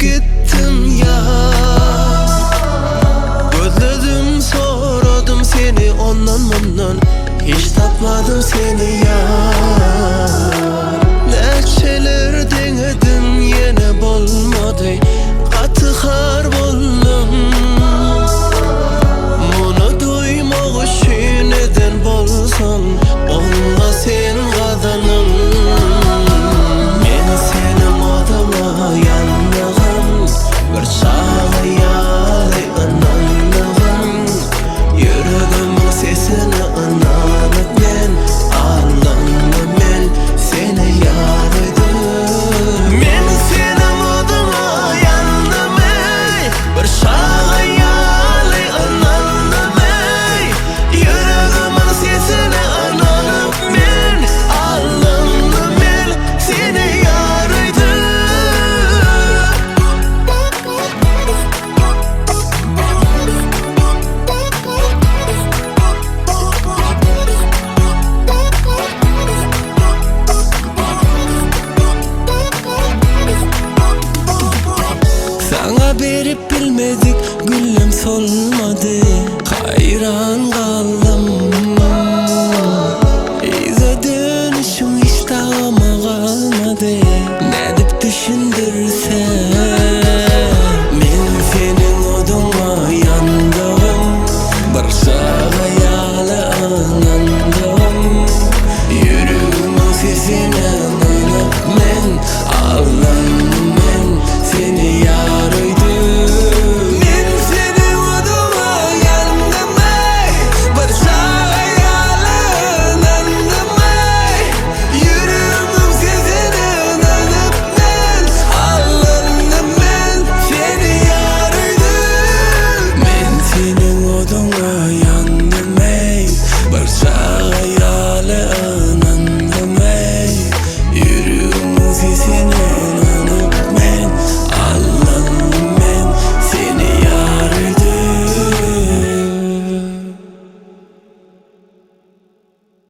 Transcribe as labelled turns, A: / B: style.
A: gitdim ýar. Gözledim soradym seni ondan mundan Hiç tapmadym seni ýar. Näçeler deňedim ýene bolmady Gaty har boldum. Muny duýmak üçin eden bolsaň Onda sen gazanyň. Men seniň oduňa ýandygym Bir çaga ýaly ynandygym Ýüregimiň sesine ynanyp men Aldandym men seni ýar öýdüp. Men seniň oduňa ýandym eý Bir çaga ýaly ynandym eý Ýüregimiň sesine ynanyp men Aldandym men seni ýar öýdüp. Saňa berip bilmedik güllem solmady Haýran galdym.